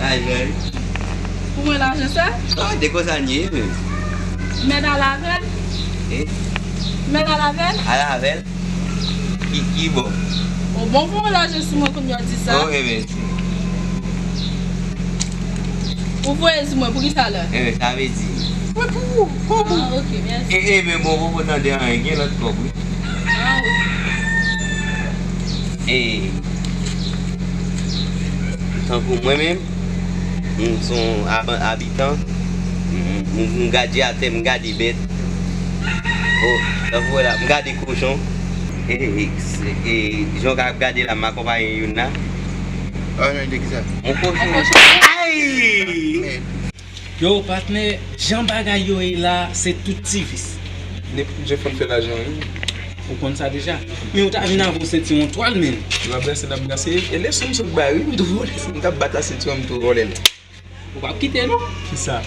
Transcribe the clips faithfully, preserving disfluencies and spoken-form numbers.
Lajan wi. Pou mwen lajan sa? Ah, de konsa n ye menm. Mèt al avè l. Eh? Mèt al avè l. Al avè l? Ki, ki bò? O bon, pou mwen lajan sou mwen kounye a w di sa. Ok, mèsi. Ou voye sou mwen, pou ki sa la? Eh, sa vle di. Mwen pou ou, pou ou. Ah, ok, mèsi. Eh, eh, men bon, ou poko tande anyen, gen lòt kòb, wi. Ah, ok. Eh, tankou mwen menm, m se yon aban-, abitan, m, m, m gade atè, m gade bèt. Oh, tankou wè la, m gade kochon. E, e, e, e, jan w ka ap gade la, m akonpaye youn la. Ah, non, de ki sa? Yon kochon. Yon kochon. Ay! Mèd. Yo, patnè, jan bagay yo ye la, se tout ti vis. Nenpòt jan fò n fè lajan, wi. Ou konn sa deja. Men ou ta vin avè yon sentiwon twal, men. N ap brase, n ap brase. E leson m sot bay, wi, m tou vòlè. Si m t ap bat la sentiwon, m tou vòlè l. Ou p ap kite, non. Kisa?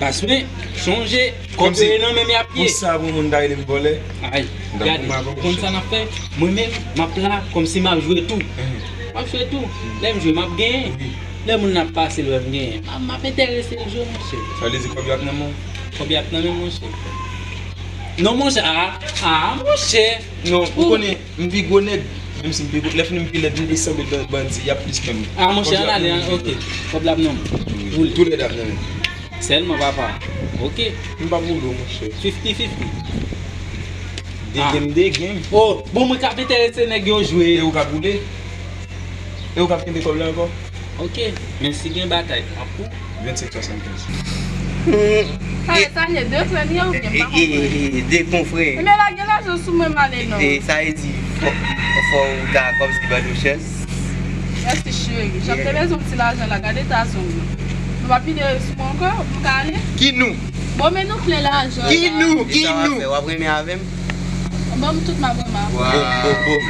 Paske, sonje, kòb yo ye nan men m y ap ye. Konsa pou moun ta rele m vòlè. Ay, gade, ou konn sa n ap fè? Mwen menm, m ap la kòmsi m ap jwe tou. Mhm. M ap jwe tou. Lè m jwe, m ap genyen. Wi. Lè moun nan ap pase l wè m genyen, m ap, m ap enterese l jwe, monchè. Sa vle di kòb yo ap nan men w? Kòb yo ap nan men m, monchè. Non, monchè, a, a, monchè. Non, ou konnen, m pi gwo nèg, menm si m pi gwo, lè fini m pi lèd, m pi sanble ban-, bandi, y ap plis pè m. A, monchè, ann ale, an, ok. Kòb la ap nan men w. Wi, toulède ap nan men m. Sèlman, papa. Ok. M p ap boule w, monchè. Fifty fifty. De game, de game. Oh, bon, mwen k ap enterese nèg yo jwe. E ou k ap boule? E ou k ap kenbe kòb la ankò? Ok, men si gen batay, m ap pou. Vennsenk swasannkenz. Sa, sa ye de frè n ye oubyen m pa konprann? E, e, e, de konfrè. Ebyen, lage lajan sou mwen, m ale non. E, sa vle di, fò, fò ou ta kòmsi ban nou chans. Mèsi, cheri. Jan m te bezwen yon ti lajan la, gade eta zong nan. Nou p ap vide sou mwen ankò, m ka ale? Ki nou? Bon, men nou plen lajan la. Ki nou? Ki nou? Kisa w ap fè? W ap renmen avè m? Ban m tout, m ap renmen avè w. Bom, bom, bom.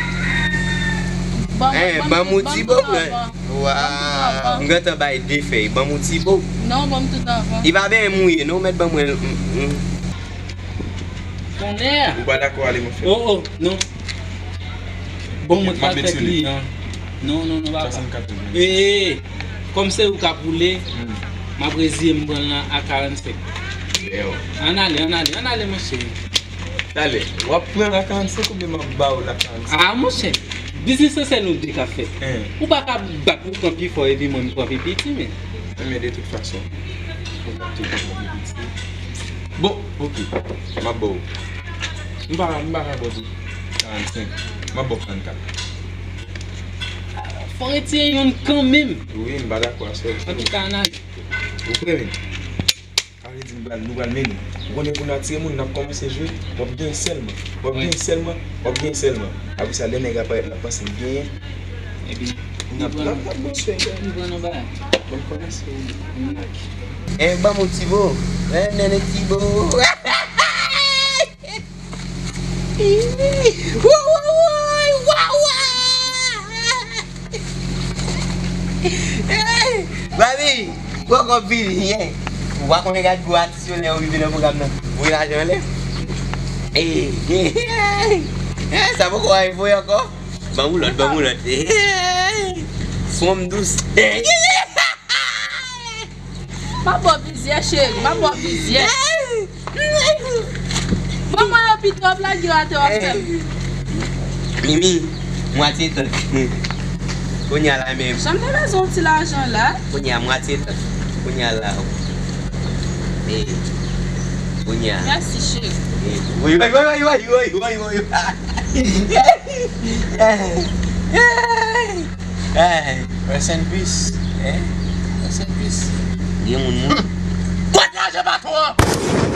Ban m, ban m tout, ban m tout anvan. Waw. M gentan bay de fèy. Ban m yon ti bo. Non, ban m tout anvan. Li pa byen mouye, non, mèt ban mwen. Mm, mm. Tonnè! Ou pa dakò, ale, mon frè. Oh, oh, non. Bon, mwen pral fè kliyan. Non, non, non, papa. Swasannkat. Eh, eh, eh. Kòm se ou k ap boule, m ap reziye m pran l nan a karannsenk. Ann ale, ann ale, ann ale, monchè. Talè, w ap pran la karannsenk oubyen m ap ba w la karannsenk? Ah, monchè, biznis lan se nou de k ap fè. Hein. Ou pa ka bat pou pran pi fò epi mwen m pran pi piti, men. Men de tout fason, ou p ap toujou pran pi piti. Bon, ok, m ap ba w. M pa, m pa ka ba w karannsenk, m ap ba w karannkat. Fò w retire youn kanmenm. Wi, m pa dakò a sa. Antouka, ann ale. Ou premye. Sa vle di nou pral, nou pral mennen. Ou konnen pou n atire moun, n ap kòmanse jwe, w ap genyen sèlman, w ap genyen sèlman, w ap genyen sèlman. Apre sa, lè nèg la parèt, n ap panse n genyen. Epi, n ap, n ap, n ap bon swen, gars. Nou pran nan bagay. Bon, kòmanse. Eh, ban m yon ti bo. Eh, nene ti bo. Wouy, wouy, wouy, wouy, wouy. Hey, Babi, pran kòb vini, yeah. Ou pa konnen gad gwo atis yo lè yo rive nan pwogram nan. Voye lajan anlè. Hey, hey, hey. Hey, sa poko rive voye ankò. Ban m yon lòt, ban m yon lòt. Hey, fanm dous. Hey. M ap ba w plizyè, cheri, m ap ba w plizyè. Ban mwen yo pi twòp, lage yo atè, w ap fè m. Mimi, mwatye tan. Kounye a la menm. Jan m te bezwen yon ti lajan la. Kounye a mwatye tan. Kounye a la. Eh, kounye a. Mèsi, cheri. Eh, woy, woy, woy. Eh, eh. Hey, rest in peace. Eh? Rest in peace. Gen moun moun. Kot lajan patwon an?